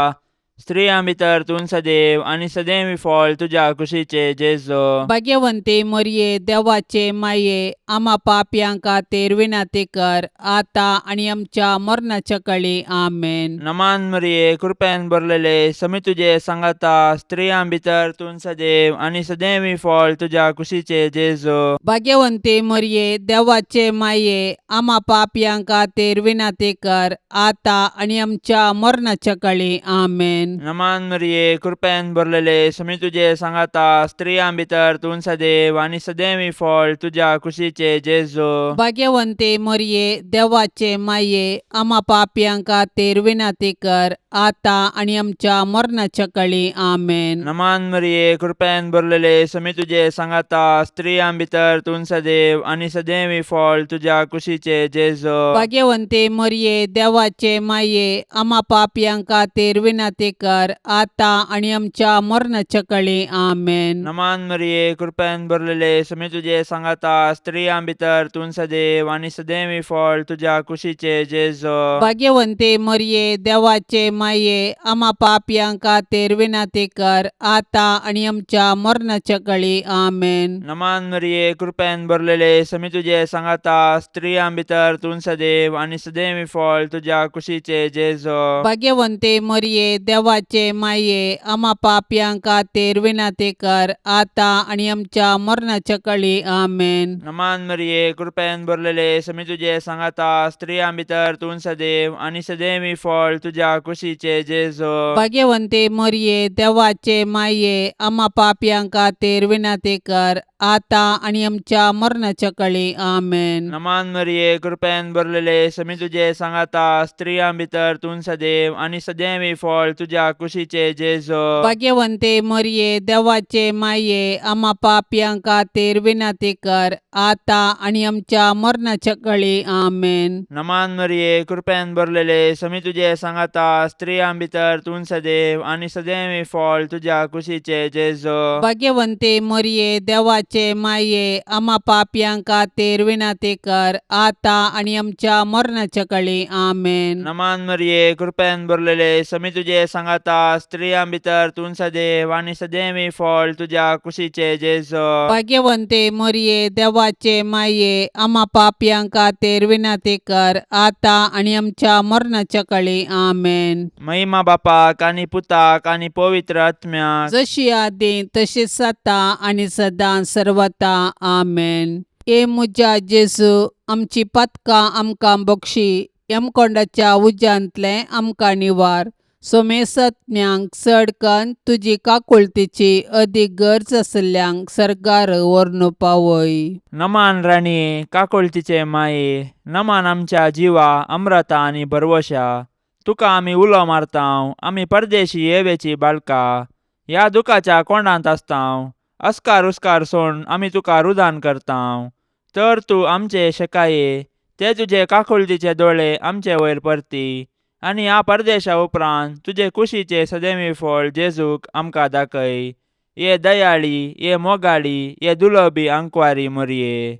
S3: स्त्रियां भितर तूं सदैव आनी सदैव फळ तुज्या कुशीचे जेजो.
S2: भाग्यवंती मोरये, देवाचे माये, आमा पापयां खातीर विनंती कर, आतां आनी आमच्या मरणाच्या कळी. आमेन.
S3: नमान मरिये, कृपेन भरलेले, समी तुजे सांगाता, स्त्रियां भितर तूं सदैव आनी सदैव फळ तुज्या कुशीचे जेजो.
S2: भाग्यवंती मोरये, देवाचे माये, आमा पापयां खातीर विनंती कर, आतां आनी आमच्या मरणाच्या कळी. आमेन.
S3: नमान मरिये, कृपेन भरलेले, समी तुजे सांगाता, स्त्रियां भितर तूं सदैव आनी सदैव फळ तुज्या कुशीचे जेजो.
S2: भाग्यवंती मोरये, देवाचे माये, आमा पापयां खातीर विनंती कर, आतां आनी आमच्या मरणाच्या कळी. आमेन.
S3: नमान मरिये, कृपेन भरलेले, समी तुजे सांगाता, स्त्रियां भितर तूं सदैव आनी सदैव फळ तुज्या कुशीचे जेजो.
S2: भाग्यवंती मोरये, देवाचे माये, आमा पापयां खातीर विनंती कर, आतां आनी आमच्या मरणाच्या कळी. आमेन.
S3: नमान मरिये, कृपेन भरलेले, समी तुजे सांगाता, स्त्रियां भितर तूं सदैव आनी सदैव फळ तुज्या कुशीचे जेजो.
S2: भाग्यवंती मोरये, देवाचे माये, आमा पापयां खातीर विनंती कर, आतां आनी आमच्या मरणाच्या कळी. आमेन.
S3: नमान मरिये, कृपेन भरलेले, समी तुजे सांगाता, स्त्रियां भितर तूं सदैव आनी सदैव फळ तुज्या कुशीचे जेजो.
S2: भाग्यवंती मोरये, देवाचे माये, आमा पापयां खातीर विनंती कर, आतां आनी आमच्या मरणाच्या कळी. आमेन.
S3: नमान मरिये, कृपेन भरलेले, समी तुजे सांगाता, स्त्रियां भितर तूं सदैव आनी सदैव फळ तुज्या कुशीचे जेजो.
S2: भाग्यवंती मोरये, देवाचे माये, आमा पापयां खातीर विनंती कर, आतां आनी आमच्या मरणाच्या कळी. आमेन.
S3: नमान मरिये, कृपेन भरलेले, समी तुजे सांगाता, स्त्रियां भितर तूं सदैव आनी सदैवी फळ तुज्या कुशीचे जेजो.
S2: भाग्यवंते मरिये, देवाचे माये, आमा पापयां खातीर विनंती कर, आतां आनी आमच्या मरणाच्या कळी. आमेन.
S3: नमान मरिये, कृपेन भरलेले, समी तुजे सांगाता, स्त्रियां भितर तूं सदैव आनी सदैवी फळ तुज्या कुशीचे जेजो.
S2: भाग्यवंते मरिये, देवाचे माये, आमा पापयां खातीर विनंती कर, आतां आनी आमच्या मरणाच्या कळी. आमेन.
S3: नमान मरिये, कृपेन भरलेले, समी तुजे सांगाता, स्त्रियां भितर तूं सदैव आनी सदैवी फळ तुज्या कुशीचे जेजो.
S2: भाग्यवंते मरिये, देवाचे माये, आमा पापयां खातीर विनंती कर, आतां आनी आमच्या मरणाच्या कळी. आमेन.
S3: महिमा बापाक आनी पुताक आनी पवित्र आत्म्याक.
S2: जशी आदी तशीच आतां आनी सदां सर्वता. आमेन. ए म्हज्या जेजू, आमची पातकां आमकां बक्षी, यमकोंडाच्या उज्यांतलें आमकां निवार, सोमेसज्ञांक चड कन्न तुजी काकुळतीची अदीक गरज आशिल्ल्यांक सर्गार व्हरून पावय.
S3: नमान राणये, काकुळतीचे माये, नमान आमच्या जिवा अम्रता आनी भरवशा, तुका आमी उलो मारतांव, आमी परदेशी येवेची बाळका, ह्या दुखाच्या कोंडांत आसतांव, अस्कार उस्कार सोड आमी तुका रुदान करतांव, तर तूं आमचे शेकाये ते तुजे काकुळतीचे दोळे आमचे वयर परती आनी ह्या परदेशा उपरांत तुजे कुशीचे सदैवी फळ जेजूक आमकां दाखय. ये दयाळी, ये मोगाळी, ये दुलबी आंकवारी मोरये,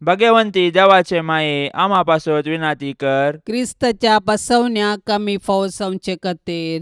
S3: भगवंती देवाचे माये, आमा पासत विनाती कर.
S2: क्रिस्ताच्या बसवण्याक आमी फावो जावचे खातीर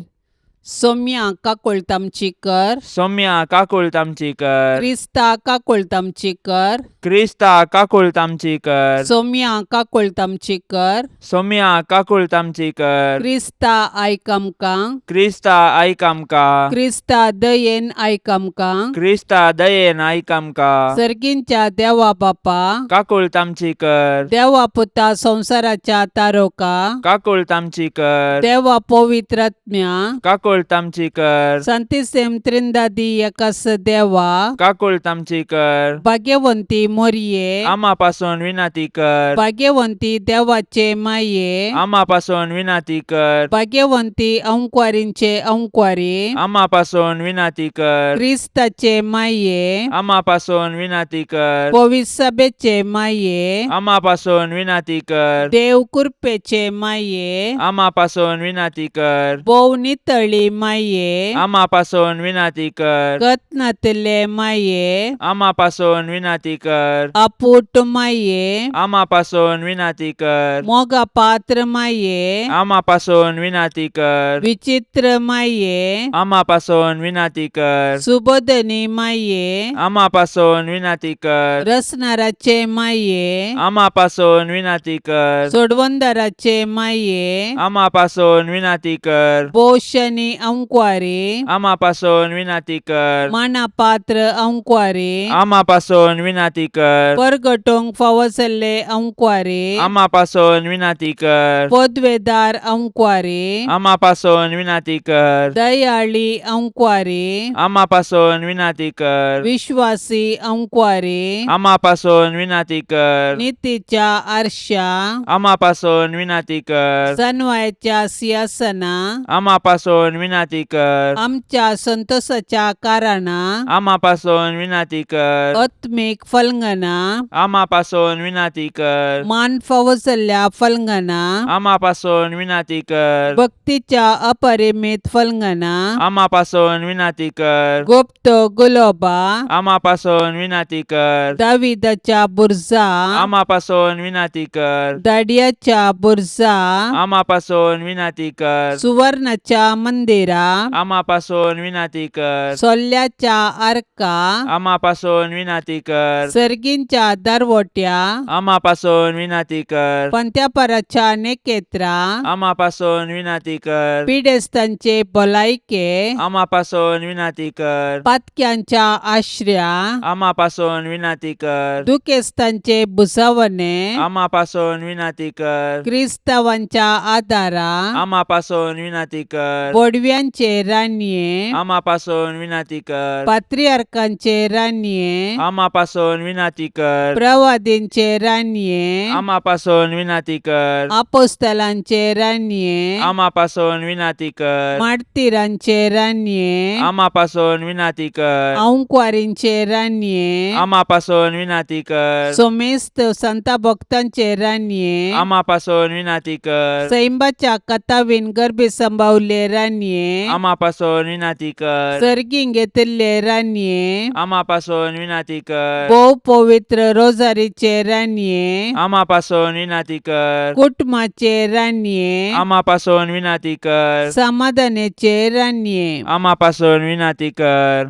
S2: सोम्या काकुळट आमची कर.
S3: सौम्या काकुळट आमची कर.
S2: क्रिस्ता काकुळट आमची कर.
S3: क्रिस्ता काकुळट आमची कर.
S2: सोम्या काकुळट आमची कर.
S3: सौम्या काकुळट आमची कर.
S2: क्रिस्ता आयक आमकां.
S3: क्रिस्ता आयक आमकां.
S2: क्रिस्ता दयेन आयक आमकां.
S3: क्रिस्ता दयेन आयक आमकां.
S2: सर्गींच्या देवा बापा,
S3: काकुळट आमची कर.
S2: देवा पुता संवसाराच्या तारोका,
S3: काकुळट आमची कर.
S2: देवा पवित्रात्म्या,
S3: काकुळट आमची कर.
S2: संतिसेम त्रिंदादी एकास देवा,
S3: काकुळट आमची कर.
S2: भाग्यवंती मोरये,
S3: आमा पासून विनंती कर.
S2: भाग्यवंती देवाचे माये,
S3: आमा पासून विनंती कर.
S2: भाग्यवंती अंकवारींचे अंकवारी,
S3: आमा पासून विनंती कर.
S2: क्रिस्ताचे माये,
S3: आमा पासून विनंती कर.
S2: पविसभेचे माये,
S3: आमा पासून विनंती कर.
S2: देव कृपेचे माये,
S3: आमा पासून विनंती कर.
S2: भोव नितळी माये,
S3: आमा पासून विनंती कर.
S2: कत्नातले माये,
S3: आमा पासून विनंती कर.
S2: अपूट माये,
S3: आमा पासून विनंती कर.
S2: मोगा पात्र माये,
S3: आमा पासून विनंती कर.
S2: विचित्र माये,
S3: आमा पासून विनंती कर.
S2: सुबोधनी माये,
S3: आमा पासून विनंती कर.
S2: रसनाराचे माये,
S3: आमा पासून विनंती कर.
S2: सोडवंदाराचे माये,
S3: आमा पासून विनंती कर.
S2: पोशनी अंकवारी,
S3: आमा पासून विनंती कर.
S2: मानापात्र अंकवारी,
S3: आमा पासून विनंती कर.
S2: परगटोंक फावो जाल्ले अंकवारी,
S3: आमा पासून विनंती कर.
S2: पदवेदार अंकवारी,
S3: आमा पासून विनंती कर.
S2: दयाळी अंकवारी,
S3: आमा पासून विनंती कर.
S2: विश्वासी अंकवारी,
S3: आमा पासून विनंती कर.
S2: नितीच्या आरशा,
S3: आमा पासून विनंती कर.
S2: सनवायाच्या सिंहासना,
S3: आमा पासून विनंती कर.
S2: आमच्या संतोषाच्या कारणा,
S3: आमा पासून विनंती कर.
S2: आत्मीक फलंगना,
S3: आमा पासून विनंती कर.
S2: मान फावो जाल्ल्या फलंगना,
S3: आमा पासून विनंती कर.
S2: भक्तीच्या अपरिमित फलंगना,
S3: आमा पासून विनंती कर.
S2: गुप्त गुलोबा,
S3: आमा पासून विनंती कर.
S2: दाविदाच्या बुर्जा,
S3: आमा पासून विनंती कर.
S2: दाडियाच्या बुर्जा,
S3: आमा पासून विनंती कर.
S2: सुवर्णाच्या मंदिरा,
S3: आमा पासून विनंती कर.
S2: सोल्ल्याच्या आर्का,
S3: आमा पासून विनंती कर.
S2: सर्गींच्या दरवट्या,
S3: आमा पासून विनंती कर.
S2: पंत्यापराच्या नेकेत्रा,
S3: आमा पासून विनंती कर.
S2: पिडेस्तांचे भलायके,
S3: आमा पासून विनंती कर.
S2: पातक्यांच्या आश्र्या,
S3: आमा पासून विनंती कर.
S2: दुखेस्तांचे भुजावणे,
S3: आमा पासून विनंती कर.
S2: क्रिस्तावांच्या आदारा,
S3: आमा पासून विनंती कर.
S2: बोडव्या बडव्यांचे राणये,
S3: आमा पासून विनाती कर.
S2: पात्रियार्कांचे राणये,
S3: आमा पासून विनाती कर.
S2: प्रवादींचे राणये,
S3: आमा पासून विनाती कर.
S2: आपोस्तलांचे राणये,
S3: आमा पासून विनाती कर.
S2: मार्तीरांचे राणये,
S3: आमा पासून विनाती कर.
S2: आंकवारींचे राणये,
S3: आमा पासून विनाती कर.
S2: सोमेस्त संता भक्तांचे राणये,
S3: आमा पासून विनाती कर.
S2: सैंबाच्या कथावीन गर्भी संभावले राणये,
S3: आमा पासून विनाती कर.
S2: सर्गीं घेतिल्ले राणये,
S3: आमा पासून विनाती कर.
S2: भोव पवित्र रोजारीचे राणये,
S3: आमा पासून विनाती कर.
S2: कुटुंबाचे राणये,
S3: आमा पासून विनाती कर.
S2: समाधानाचे राणये,
S3: आमा पासून विनाती कर.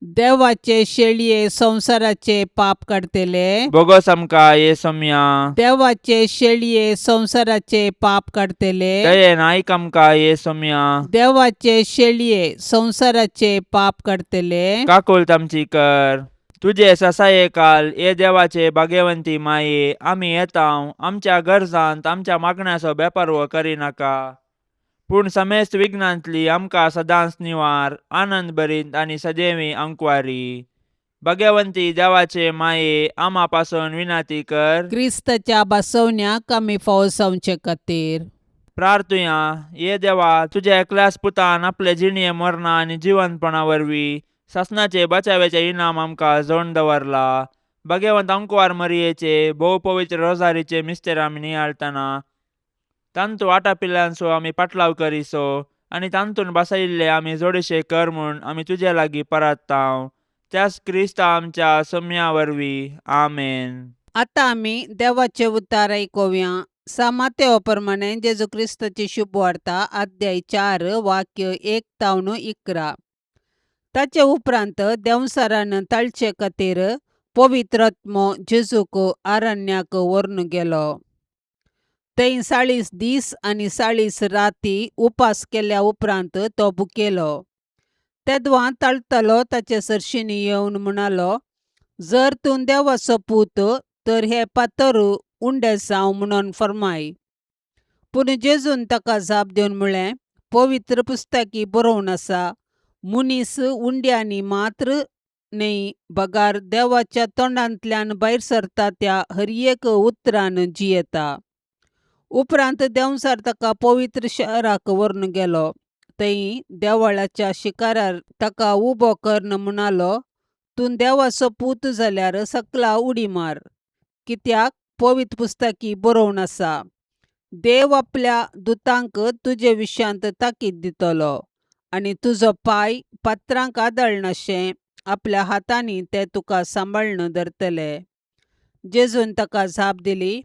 S2: देवाचे शेळये संवसाराचे पाप काडतले,
S3: बोगोस आमकां ये सोम्या.
S2: देवाचे शेळये संवसाराचे पाप काडतले,
S3: दयेन आयक आमकां ये सोम्या.
S2: देवाचे शेळये संवसाराचे पाप काडतले,
S3: काकुळट आमची कर. तुजे ससाये काल ये देवाचे भाग्यवंती माये, आमी येता आमच्या गरजांत आमच्या मागण्याचो बेपारवो करिनाका, पूण समेस्त विघ्नांतली आमकां सदांच निवार, आनंद भरीत आनी सदैवी अंकवारी. भाग्यवंती देवाचे माये, आमा पासून विनाती कर.
S2: क्रिस्ताच्या बसवण्याक आमी फावो जावचे खातीर.
S3: प्रार्थुया. ये देवा, तुज्या एकल्याच पुतान आपले जिणये मरणा आनी जिवंतपणा वरवीं सासणाचे बचाव्याचे इनाम आमकां जोडून दवरला. भाग्यवंत अंकवार मरियेचे भोव पवित्र रोजारीचे मिस्तेर आमी नियाळतना तांतू आटापिल्ल्यांचो आमी पाटलाव करिसो आनी तांतून बसयिल्ले आमी जोडीशे कर म्हूण आमी तुजे लागीं परात्तांव, त्याच क्रिस्ता आमच्या सम्या वरवीं. आमेन.
S2: आतां आमी देवाचे उतार आयकुया. सामातेव प्रमाणे जेजू क्रिस्ताची शुभवार्ता, अध्याय 4, वाक्य 1 तावन 11. ताचे उपरांत देंवचारान ताळचे खातीर पवित्रात्मो जेजूक अरण्याक व्हरून गेलो. थंय 40 दीस आनी 40 राती उपास केल्या उपरांत तो भुकेलो. तेदवां ताळतलो ताचे सरशींनी येवन म्हणालो, जर तूं देवाचो पूत तर हे पातर उंडे जावं म्हणून फर्माय. पूण जेजून ताका जाप दिवन म्हळें, पवित्र पुस्तकी बरोवन आसा, मनीस उंड्यांनी मात्र न्हय बगार देवाच्या तोंडांतल्यान भायर सरता त्या हर एक उतरान जियेता. उपरांत देंवचार ताका पवित्र शहराक व्हरून गेलो. थंय देवळाच्या शिखरार ताका उबो करून म्हणालो, तूं देवाचो पूत जाल्यार सकला उडी मार, कित्याक पवित्र पुस्तकी बरोवन आसा, देव आपल्या दुतांक तुजे विशयांत ताकीद दितलो आनी तुजो पांय पात्रांक आदळनाशें आपल्या हातांनी ते तुका सांबाळून धरतले. जेजून ताका जाप दिली,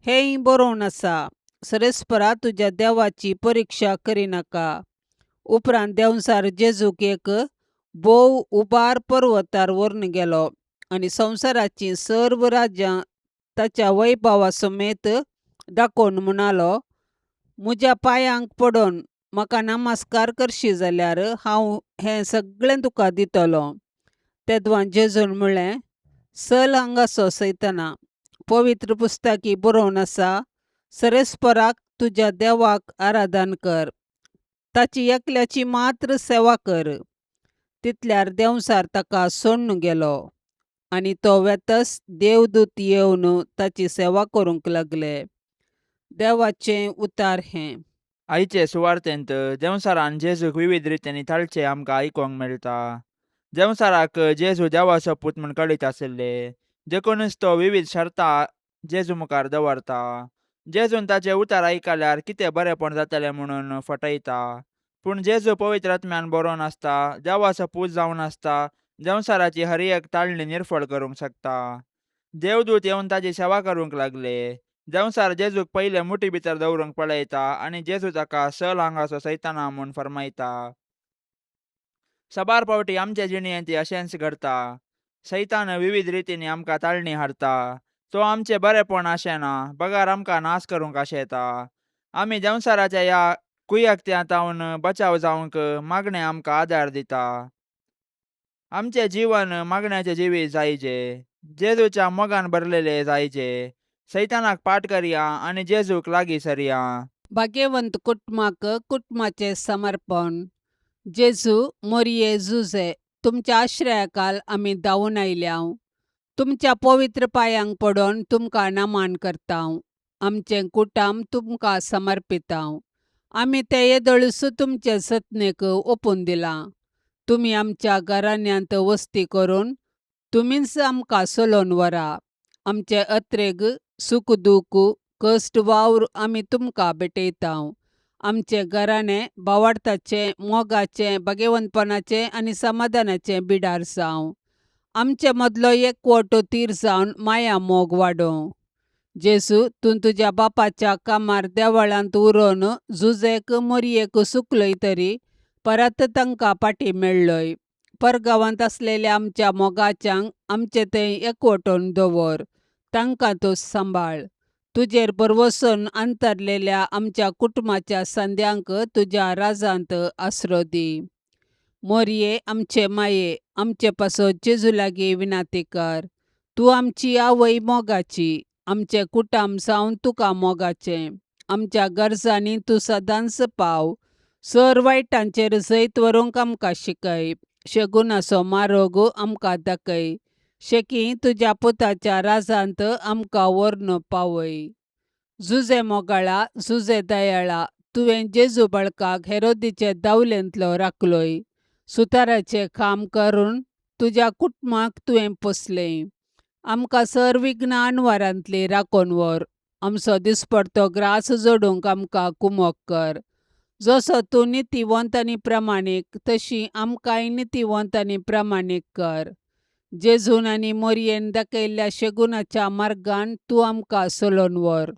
S2: हेंय बरोवन आसा, सरेस्परा तुज्या देवाची परिक्षा करिनाका. उपरांत देंवचार जेजूक एक भोव उबार पर्वतार व्हरून गेलो आनी संवसाराचीं सर्व राज्यां ताच्या वैभवा समेत दाखोवन म्हणालो, म्हज्या पांयांक पडून म्हाका नमस्कार करशी जाल्यार हांव हें सगळें तुका दितलो. तेदवां जेजून म्हळें, चल हांगासो सैताना, पवित्र पुस्तकी बरोवन आसा, सरेस्पराक तुज्या देवाक आराधन कर, ताची एकल्याची मात्र सेवा कर. तितल्यार देंवचार ताका सोडून गेलो आनी तो वेतच देवदूत येवन ताची सेवा करूंक लागले. देवाचें उतार हें.
S3: आयचे सुवार्तेंत देंवचारान जेजूक विविध रित्यांनी ताळचे आमकां आयकोंक मेळटा. देंवचाराक जेजू देवाचो पूत म्हूण कळीत आशिल्ले, देखूनच तो विविध शर्तां जेजू मुखार दवरता. जेजून ताचे उतार आयकल्यार कितें बरेपण जातलें म्हणून फटयता. पूण जेजू पवित्र आत्म्यान बरोवन आसता, देवाचो पूत जावन आसता, देंवचाराची हर एक ताळणी निर्फळ करूंक शकता. देवदूत येवन ताची सेवा करूंक लागले. देंवचार जेजूक पयले मुठी भितर दवरूंक पळयता आनी जेजू ताका सल हांगासो सैताना म्हूण फर्मायता. साबार फावटी आमचे जिणेंत अशेंच घडता. सैतान विविध रितींनी आमकां ताळणी हाडटा. तो आमचें बरेपण आशेना, बगार आमकां नाश करूंक आशेता. आमी देंवचाराच्या ह्या कुयक्त्या तावन बचाव जावंक मागणें आमकां आदार दिता. आमचें जीवन मागण्याचें जिवीत जायजे, जेजूच्या मोगान भरलेलें जायजे. सैतानाक पाठ करया आनी जेजूक लागीं सरया.
S2: भाग्यवंत कुटुंबाक कुटुंबाचें समर्पण. जेजू मोरये जुजे तुमच्या आश्रयाकाल आमी धांवून आयल्यांव. तुमच्या पवित्र पांयांक पडोन तुमकां नमन करतांव. आमचें कुटाम तुमकां समर्पितांव. आमी तें येदोळूच तुमचे जतनेक ओपून दिलां. तुमी आमच्या घराण्यांत वस्ती करून तुमीच आमकां चलोवन व्हरा. आमचे अत्रेग सूख दूख कश्ट वावर आमी तुमकां भेटयतांव. आमचें घराणें भावार्थाचें मोगाचें भगेवंतपणाचें आनी समाधानाचें बिडार जावं. आमचे मदलो एकवटो तीर जावन माया मोग वाडोवं. जेजू तूं तुज्या बापाच्या कामार देवळांत उरोवन जुजेक मोरयेक सुकलय तरी परत तांकां पाटी मेळ्ळय. परगांवांत आसलेल्या आमच्या मोगाच्यांक आमचे थंय एकवटोवन दवर. तांकां तूं सांबाळ. तुजेर भरवंसून अंतरलेल्या आमच्या कुटुंबाच्या संद्यांक तुज्या राजांत आसरो दी. मोरये आमचे माये आमचे पासत जेजू लागीं विनाती कर. तूं आमची आवय मोगाची. आमचें कुटाम जावन तुका मोगाचें. आमच्या गरजांनी तूं सदांच पाव. सर वायटांचेर जैत व्हरूंक आमकां शिकय. शेगुणाचो मार्ग आमकां दाखय. शेकी तुज्या पुताच्या राजांत आमकां व्हरून पावय. जुजे मोगाळा जुजे दयाळा तुवें जेजू बाळकाक हेरोदीचे दावलेंतलो राखलोय. सुताराचें काम करून तुज्या कुटुंबाक तुवें पोसलें. आमकां सर विघ्न अनवारांतली राखून व्हर. आमचो दिसपडतो ग्रास जोडूंक आमकां कुमोक कर. जसो तूं नितीवंत आनी प्रमाणीक तशी आमकांय नितीवंत आनी प्रमाणीक कर. जेजून आनी मोरयेन दाखयल्ल्या शेगुणाच्या मार्गान तूं आमकां चलोवन व्हर.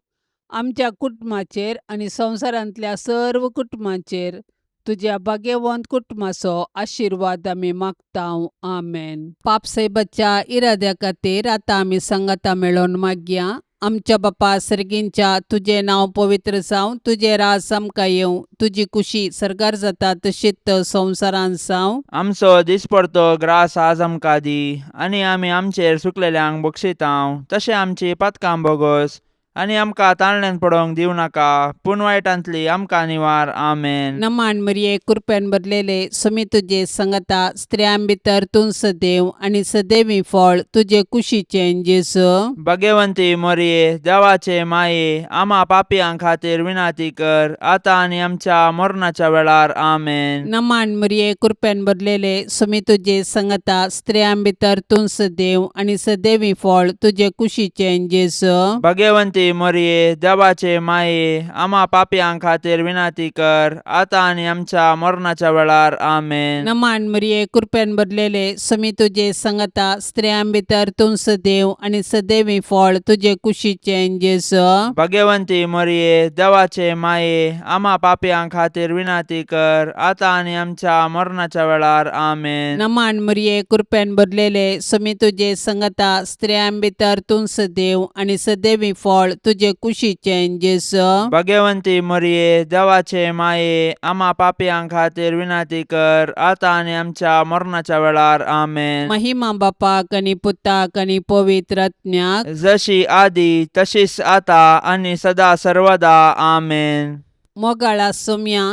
S2: आमच्या कुटुंबाचेर आनी संवसारांतल्या सर्व कुटुंबांचेर तुज्या भाग्यवंत कुटुंबाचो आशिर्वाद आमी मागतांव. आमेन. पापसायबाच्या इराद्या खातीर आतां आमी सांगाता मेळोवन मागया. आमच्या बापा सर्गींच्या तुजें नांव पवित्र जावं. तुजें राज आमकां येवं. तुजी कुशी सर्गार जाता तशीच संवसारांत जावं.
S3: आमचो दिसपडतो ग्रास आज आमकां दी आनी आमी आमचेर सुकलेल्यांक बक्षितांव तशें आमची पातकां बोगोस आनी आमकां ताळण्यान पडोवंक दिवं नाका पूण वायटांतली आमकां निवार. आमेन.
S2: नमान मरिये कृपेन भरलेले सुमी तुजे संगता. स्त्रियां भितर तूं सदैव आनी सदैवी फळ तुजे कुशीचें जेजू.
S3: भगवंती मोरये देवाचे माये आमा पापयां खातीर विनाती कर आतां आनी आमच्या मरणाच्या वेळार. आमेन.
S2: नमान मरिये कृपेन भरलेले सुमी तुजे संगता. स्त्रियां भितर तूं सदैव आनी सदैवी फळ तुजे कुशीचें जेजू.
S3: भगवंती मोरये देवाचे माये आमा पापयां खातीर विनाती कर आतां आनी आमच्या मरणाच्या वेळार. आमेन.
S2: नमान मरिये कृपेन भरलेले सुमी तुजे संगता. स्त्रियां भितर तूं सदैव आनी सदैवी फळ तुजे कुशीचें जेजू.
S3: भगवंती मोरये देवाचे माये आमा पापयां खातीर विनाती कर आतां आनी आमच्या मरणाच्या वेळार. आमेन.
S2: नमान मरिये कृपेन भरलेले सुमी तुजे संगता. स्त्रियां भितर तूं सदैव आनी सदैवी फळ तुजे कुशीचें जेजू.
S3: भगवंती मोरये देवाचे माये आमा पापयां खातीर विनाती कर आतां आनी आमच्या मरणाच्या वेळार. आमेन.
S2: महिमा बापाक आनी पुताक आनी पवित्र आत्म्याक.
S3: जशी आदी तशीच आता आनी सदा सर्वदा. आमेन.
S2: मोगाळा सोम्या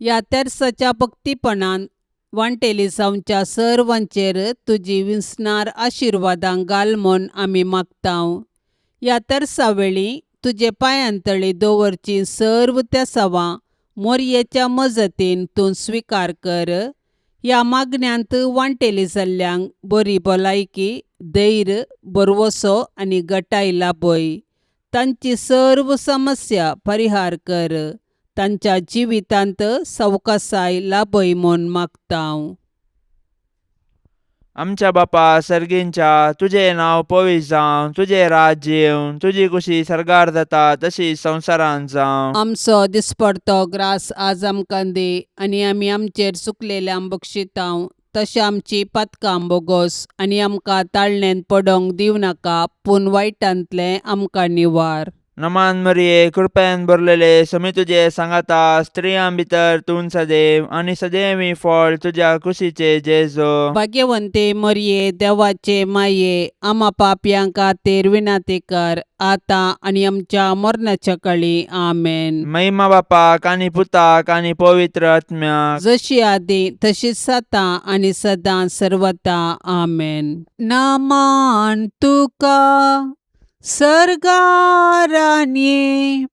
S2: ह्या तेर्साच्या भक्तीपणान वांटेली जावच्या सर्वांचेर तुजी विसणार आशिर्वादां घाल म्हूण आमी मागतांव. ह्या तेर्सा वेळी तुजे पांयांतळी दवरची सर्व तेसावां मोरयेच्या मजतीन तूं स्विकार कर. ह्या मागण्यांत वांटेली जाल्ल्यांक बरी भलायकी धैर्य भरवसो आनी गटाय लाभय. तांची सर्व समस्या परिहार कर. तांच्या जिवितांत सवकासाय लाभय म्हूण मागतांव.
S3: आमच्या बापा सर्गींच्या तुजें नांव पवित्र जावं तुजें राज्य येवं तुजी कुशी सर्गार जाता तशी संवसारांत जावं.
S2: आमचो दिसपडतो ग्रास आज आमकां दी आनी आमी आमचेर चुकलेल्यांक बक्षितांव तशें आमची पातकां बोगोस आनी आमकां ताळणेंत पडोवंक दिवं नाका पूण वायटांतलें आमकां निवार.
S3: नमान मरिये, कृपेन भरलेले, समी तुजे सांगाता, स्त्रियां भितर तूं सदैव आनी सदैवी फळ तुज्या कुशीचे जेजो.
S2: भाग्यवंते मरिये, देवाचे माये, आमा पापयां खातीर विनंती कर आतां आनी आमच्या मरणाच्या कळी. आमेन.
S3: महिमा बापाक आनी पुताक आनी पवित्र आत्म्याक.
S2: जशी आदी तशीच आतां आनी सदां सर्वता. आमेन. नमान तुका सर्गारान्ये,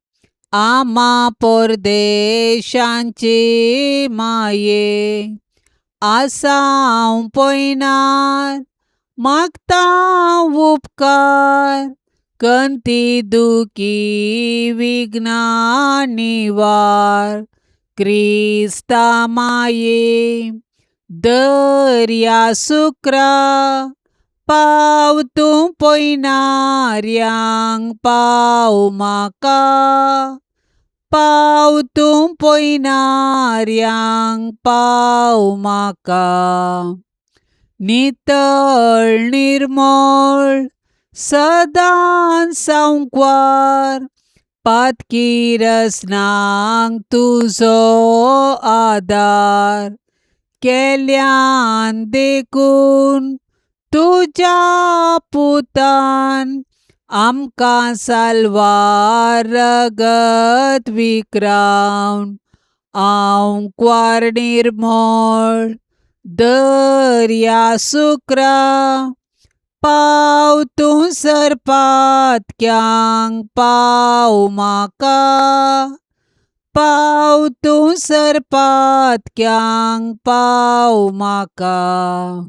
S2: आमा परदेशांचे माये, आसाव पयनार मागता उपकार, कंती दुखी विघ्ना निवार, क्रिस्ता माये, दर्या सुक्रा पाव तूं पयनाऱ्यांक, पाव म्हाका, पाव तूं पयनाऱ्यांक, पाव म्हाका. नितळ निर्मळ सदां सांकवार, पातकी रसनांक तुजो आदार, केल्यान देखून तुज्या पुतान आमकां साल्वार रगत विक्रावन, आंकवार निर्मळ दर्या सुक्रा पाव तूं सरपातक्यांक, पाव म्हाका, पाव तूं सरपातक्यांक, पाव म्हाका.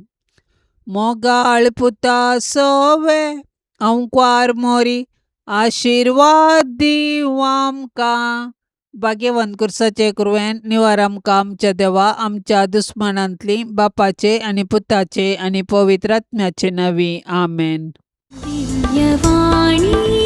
S2: मोगाळ पुता सोवे अंकवार मोरी, आशिर्वाद दिवं आमकां. भाग्यवंत कुर्साचे कुरवेन निवार आमकां आमच्या देवा आमच्या दुस्मानांतली, बापाचे आनी पुताचे आनी पवित्र आत्म्याचे नांवी. आमेन.
S1: दिव्यवाणी.